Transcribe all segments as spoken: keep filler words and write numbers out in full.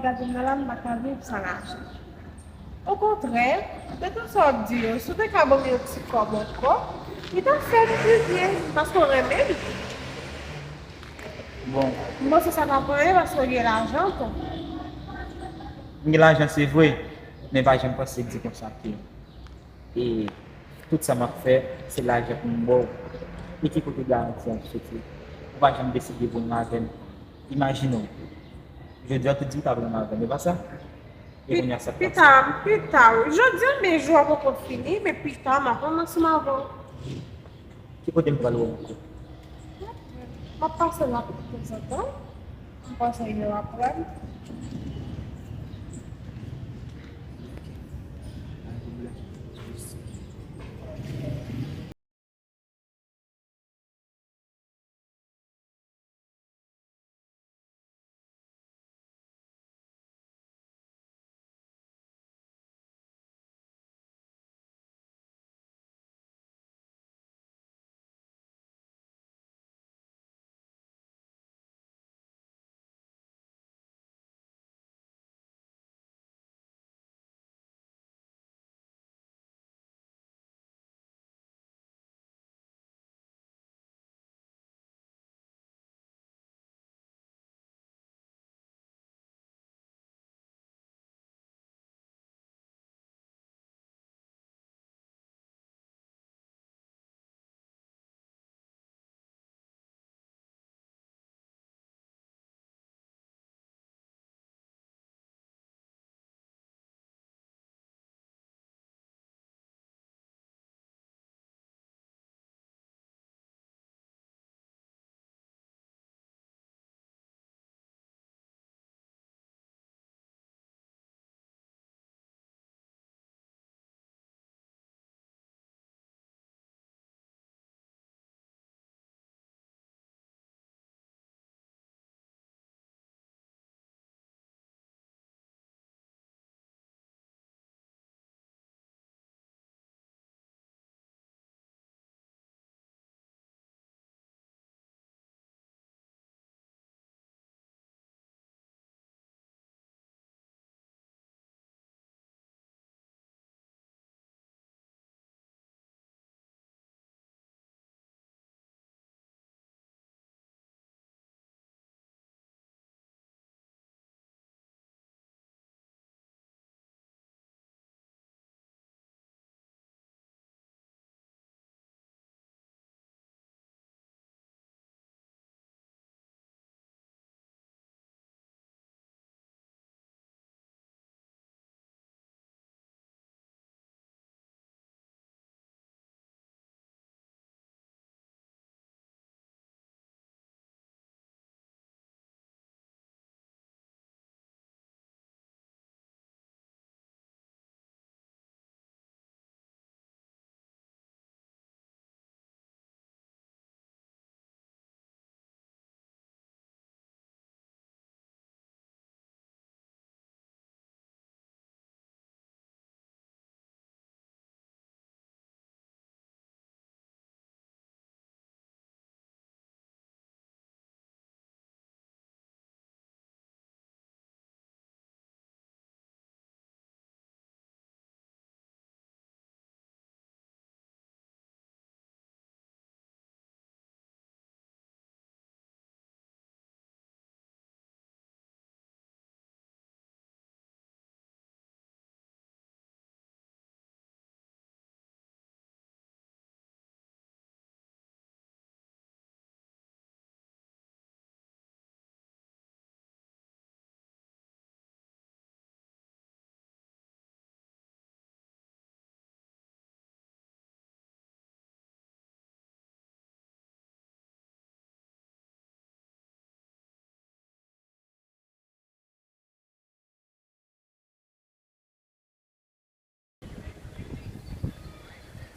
Gade m nan la, m pa ka viv san lajan. Okontrè, de tout sa w ap di yo, si w te ka ban m yon ti kòb ankò, li t ap fè m pi byen, paske w renmen m. Bon. M panse sa pa pou anyen paske w gen lajan tou. M gen lajan, se vre, men pa janm panse di konsa ke E tout sa m ap fè, se lajan pou m ba w. E ki kote garanti an soti? Ou pa janm deside pou w renmen avè m. Imajine w, jodi a, ou t di w t ap renmen avè m, e pa sa? E kounye a, sa k pase? Pita, pita, wi. Jodi a, men jou a poko fini, men pita, m ap rann ansanm avè w. Ki kote m pral wè w ankò? M ap pase la tanzantan. M panse yo ap wè m.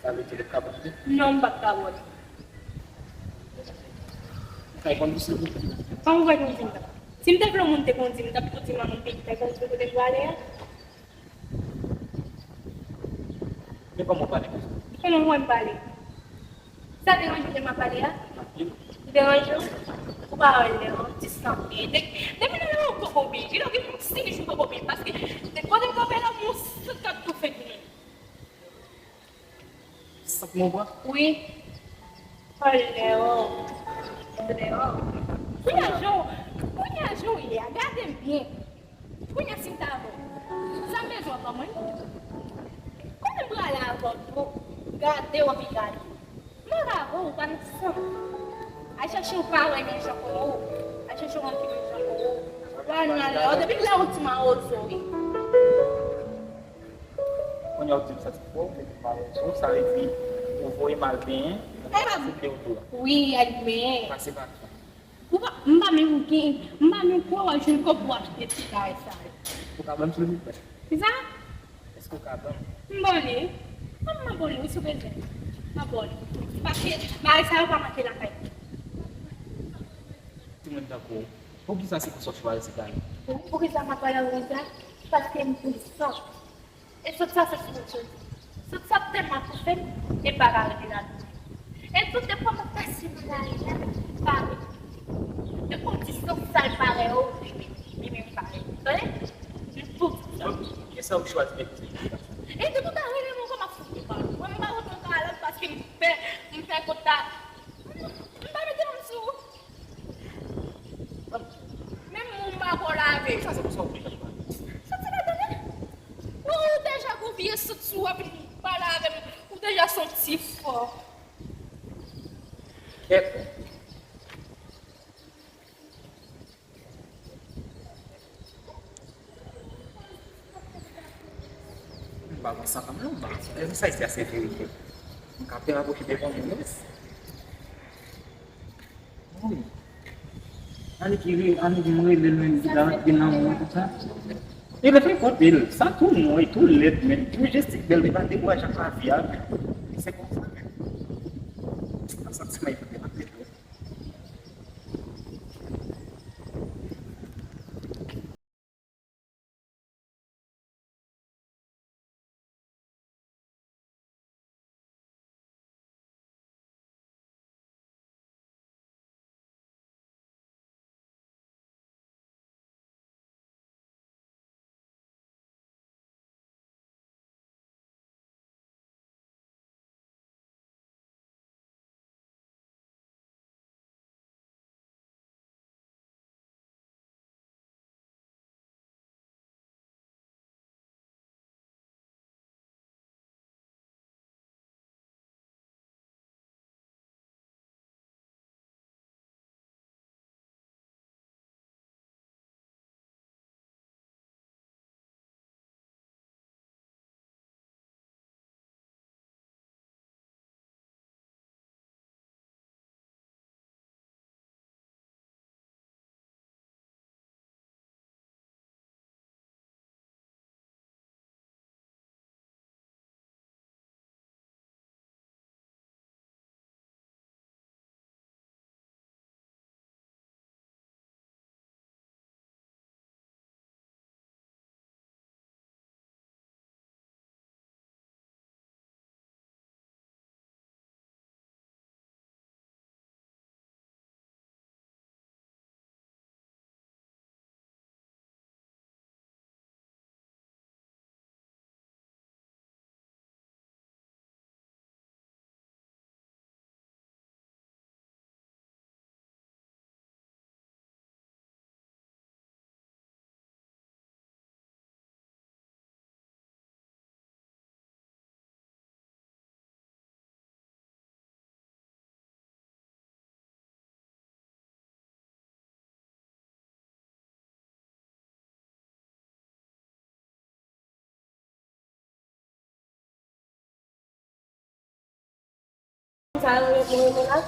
Sa vle di li p ka pran li? Non, m p ap ka pran li. Ou kay kondi, silvouplè? Kòman ou kay kondi m? Si m te vle yon moun te kondi m, m t ap tou di manman m peyi, m kay kondi kote m prale a. Men kòman w pale konsa? Kòman w wè m pale? Sa deranje w lè m ap pale a? Anpil. Li deranje w? Pale, an ti sanble. Depi nan yon kokobi, li gen yon sis jou kokobi, paske depi kote m kanpe la, yon sant k ap toufe pou mwen. Sant mwen pran? Wi. Pale, o. Pale, o. Kounye a jan, kounye a jan w ye a, gade m byen. Kounye a si m ta avè w, sa m bezwen ban mwen? Konnen m prale avè w tou. Gade w anpi gade. M avè w, ou pa nan san. Al chèche yon parèy menm jan kòm ou. Al chèche yon moun ki menm jan kòm ou. Ou pa nan lè, depi lè ou ti mawozo, wi. Kounye a ou di m sa ti fò, ou di m mawozo, sa vle di ou voye m al benyen, ou pase ble ou tou la. Wi, al benyen. Pase pa. Ou pa, m pa menm gen, m pa menm kwè w ap jwenn kòb pou w achte ti bagay sa yo. Ou ka ban m silvouplè? Kisa? Èske ou ka ban m? M ba w li. Ban m, m ba w li, wi, si w bezwen. M ba w li. Paske bagay sa yo pa manke lakay mwen. Timoun tankou w, poukisa se konsa w chwazi kay? Poukisa m ap pale avè w konsa? Paske m pwisan. E sot sa, se sou moun chanje. Sot sa tèlman toufe m, e m pa ka rete ladan. E tou de fwa m ap pase nan lari a, m pa rete. De kondisyon sal parèy yo, li menm, li menm parèy. Tande? M tou di sa. Bon, kisa ou chwazi mete pou sa? E depi w ta rele m ankò, m ap fout ou pa. Mwen, m pa kontan anko alòt paske m pè, m pè kontak. M pa mete m sou. Menm moun m pa ko lave. Sa se pou sa w vle fè m pale. Soti ladan, non? Ou deja gon vye sant sou ou, epi pale avè m, ou deja santi fò. Kèt. M pa konn sa kanmenm, m pa konn sa. Èske sa isi a se verite? M ka pè rapwoche devan moun, wi. Wi. Annik ki ri, annik m rele l menm, li pa rantre nan mwen konsa. E lè fè kote l, sa tou nwè, tou lèd menm, tou majestik bèl, li pa dekouraje ak lavi a menm. Se konsa menm. Sa santi mwen, li pa dekouraje. Sa yo mwen renmen la.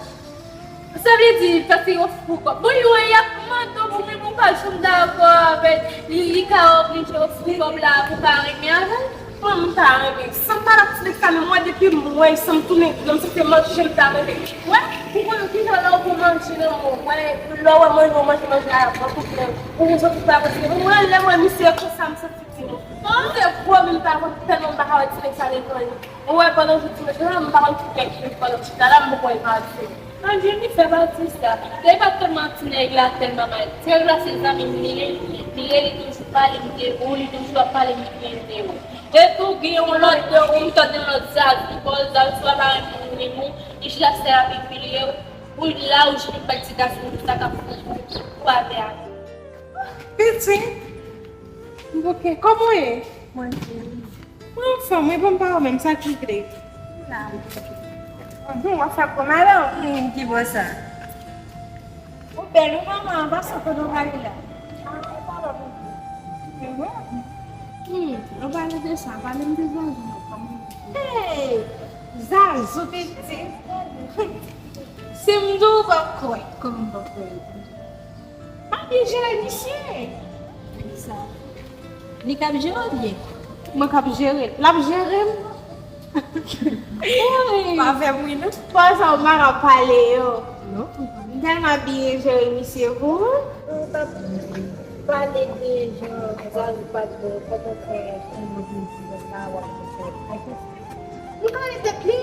Sa vle di, paske yo fou kòb. Bon, yo y ap mande w pou menm ou pa janm dakò avè l, li, li ka oblije ofri kòb la pou w ka renmen avè l. Mwen, m pa renmen. San m pa t ap ti nèg sa, men mwen, depi m wè l, san m tounen, nan m santi manje m ta manje. Wè, ou konnen kijan lè w gon manje nan men w, wè, lè w wè manje, w manje manje a, mwen tout lè, ou gen soti pa paske mwen, lè m wè misye konsa, m santi ti mwen. Mwen se gwo, men m pa konn tèlman m pa ka wè ti nèg sa letan. Ou wè, pandan jou dimanch la, m pa konn ki nèg ki pandan m chita la, m poko wè l pase. Anjeni fè pati sa. Depi pa tèlman ti nèg la tèlman mal. Ti nèg la se zanmi m li ye, li ye, li toujou pale m de ou, li toujou ap pale m byen de ou. Epi w gen yon lòt, yon, ou tande yon lòt Zazou, bò Zazou a pa renmen ou, li chita sè avèk li ye, ou la ou jwenn yon bèl ti gason konsa k ap fè ou pa vle avè l. Pitit, bouke, kòman w ye? Mwen, mwen anfòm, wi, bon, m pa wè menm sa ki vle. Sa, mwen. Hum, w ap fè gwo madan. Hum, ki bò sa? Ou bèl, wi, manman, an pasan kote w prale la? Ah, ou pale, wi. Mhm. Hum, ou pale de sa, pale m de Zazou, non, kòman? Hey! Zazou, pitit. Si m di w, ou p ap kwè. Kòman m p ap kwè? M ap byen jere misye. Sa. Li k ap jere w byen? Mwen k ap jere l. L ap jere m. Wi. Pa fè m ri non. Pòz sa w pa ka pale yo. Non. M tèlman byen jere misye pou ou. Ou t ap pale de jan Zazou pa t bon, kòman fè pou mwen vin di konsa w ap fè. M kale tèt li.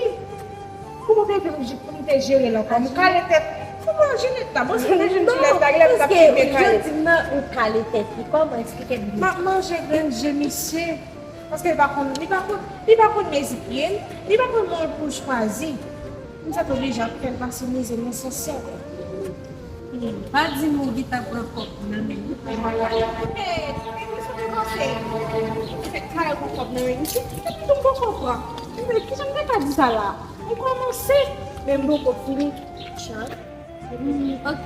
Kòman w te vle pou m je-, pou m te jere l ankò? M kale tèt. Kòman jere l la? Bon, se te jwenn ti lèt la, lèt la ki byen kale. Jodi m nan, ou kale tèt li. Kòman? Eksplike m byen. M ap manje grenn je misye. Paske li pa konn, li pa konn, li pa konn mezi pye l, li pa konn moun pou l chwazi. M sot oblije ap fè l pase mizè nan sans sa. Hmm, pa di m ou gentan pran kòb nan men li. Eh, men sa te panse. Ou fèk kare pran kòb nan men misye. Epi tou m poko pran. Men kijan m te ka di sa la? M kòmanse, men m poko fini. Chan. Hmm, ok.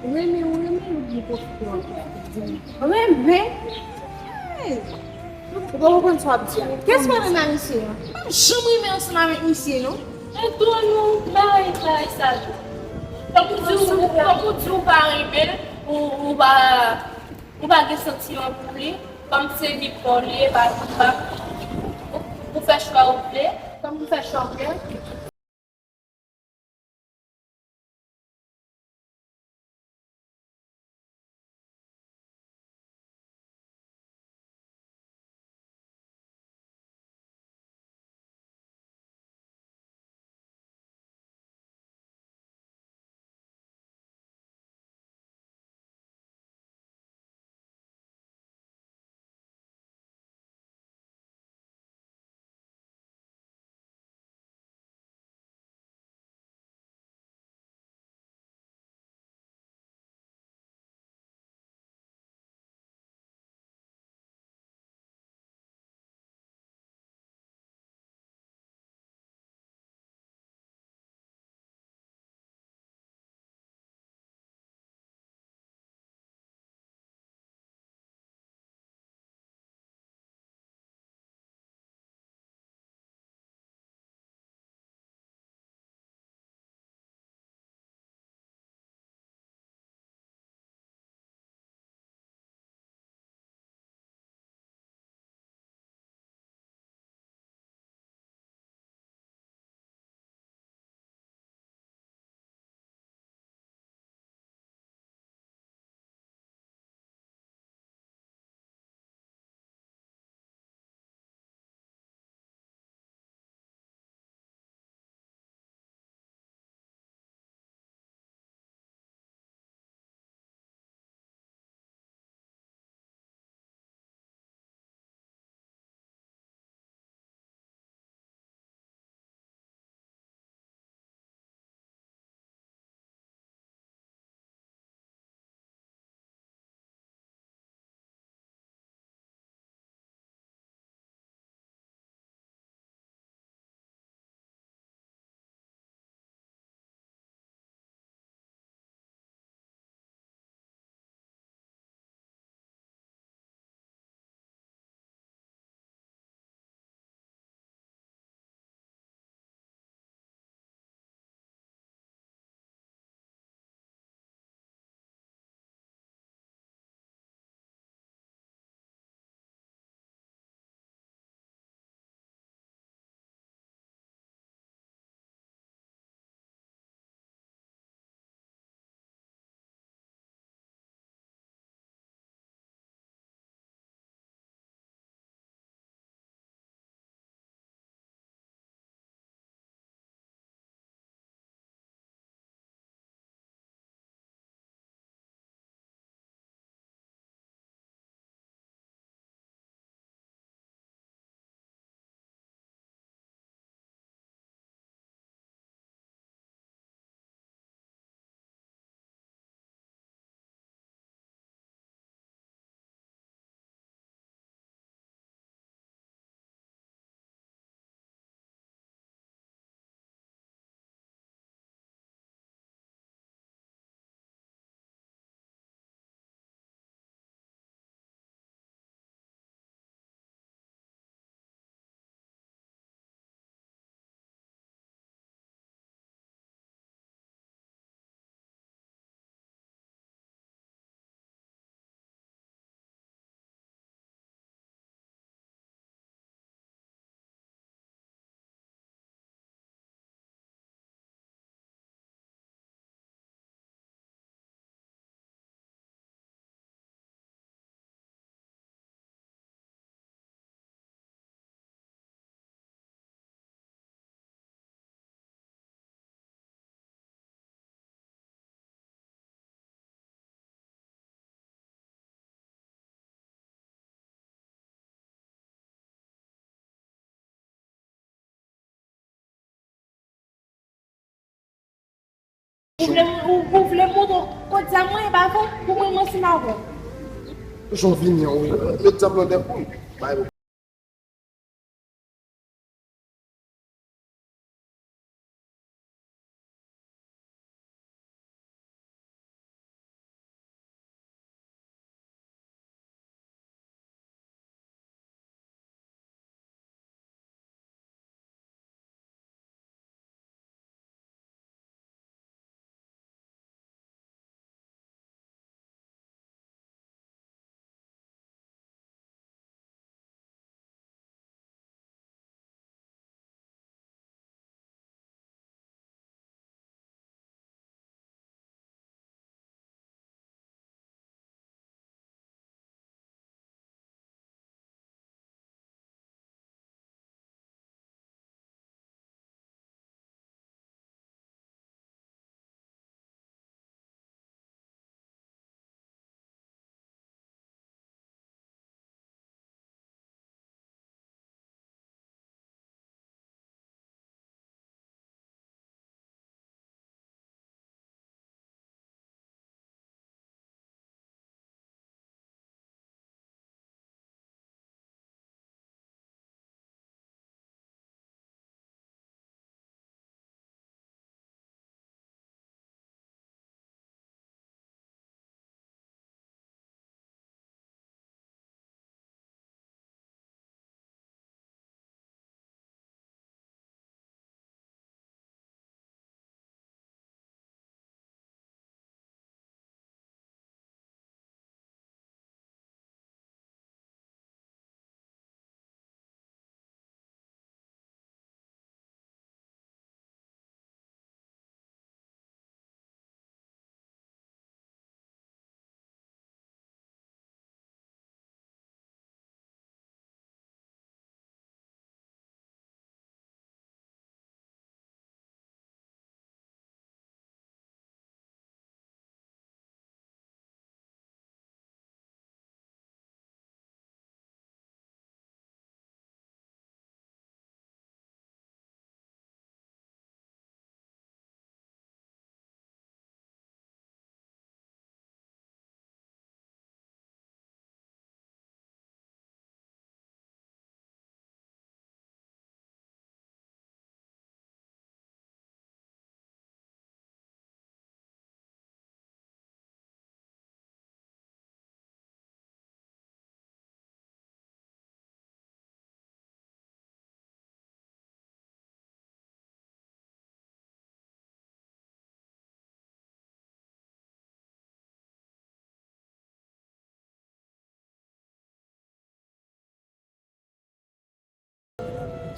Renmen, ou renmen l oubyen pwofite w ankò? Di m. Renmen? Hey! Ou pa konprann sa w ap di a. Kiyès pa renmen a misye a? M pa janm renmen ansanm avèk misye, non. E tou nou bay, bay sa tou. Fòk ou di, ou, fòk ou di ou pa renmen l, ou, ou pa, ou pa gen santiman pou li. Kòm se li pa w li ye, pa, pa, ou, ou fè chwa ou vle. Kòm ou fè chwa ou vle. Ou vle, ou, ou vle montre kot zam mwen, e pa vre? Pou mwen, mwen si m avè w. Jan w vini an, wi. Met zam nan dèk ou. Bay.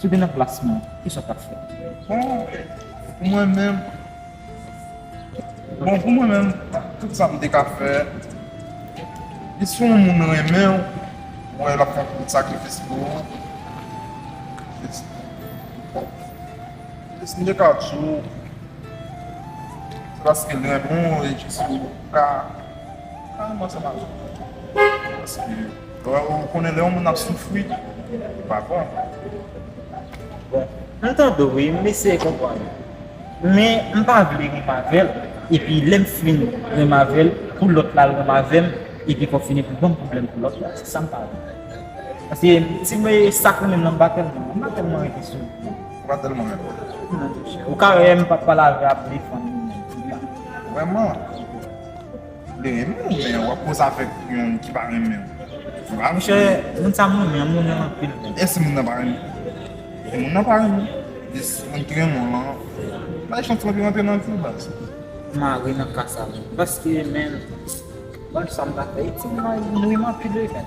Si w te nan plas mwen, kisa w t ap fè? Bon, pou mwen menm, bon, pou mwen menm, tout sa m te ka fè, li si yon moun renmen w, ou wè l ap fè anpil sakrifis pou ou. Li si, li si m te ka di w, se paske l renmen w e jis ou ka, ka renmen ansanm avè l. Paske, ou konnen lè yon moun ap soufri, li pa bon. Bon, m tande w, wi, m eseye konprann ou. Men, m pa vle renmen avè l, epi lè m fin renmen avè l, pou lòt la al renmen avè m, epi fò fini pou ban m pwoblèm pou lòt la. Se sa m pa vle. Paske, si m sa k renmen m nan, m pa tèlman, m pa tèlman rete sou li. Ou pa tèlman renmen. Ou ka wè m p ap pale avè ap defann li. Vrèman. Li renmen w, men w ap koze avèk yon ki pa renmen w. Monchè, moun sa m renmen an, m renmen l anpil menm. E si moun nan pa renmen? Si moun nan pa renmen, jis moun ki renmen w lan, bay chans lan pou rantre nan vi w, baz. Mare nan ka sa menm. Paske, men, bon, sa m ta fè, ti moun nan, li renmen m anpil, wi, men.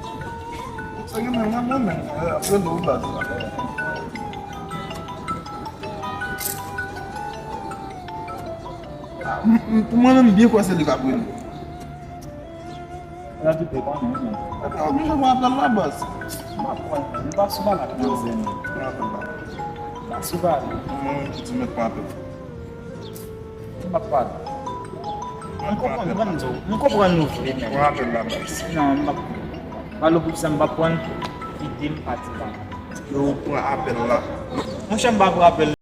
Sa gen menm, mwen, mwen menm, ap rele w, baz. Ah, m, m, pou mwen menm, m byen kwè se li k ap rele. Sa di te konnen, men. Epi, oblije pran apèl la, baz. M pa pran, m pa sou bagay nan zen. Pran apèl la. M pa sou bagay. Mwen menm ki di mèt pran apèl. M p ap pale. M konprann, m konprann ou vle, men. Pran apèl la, baz. Non, m p ap pale. Pale pou sa m p ap pran, kite m pati la. Yo pran apèl la. Monchè, m pa pran apèl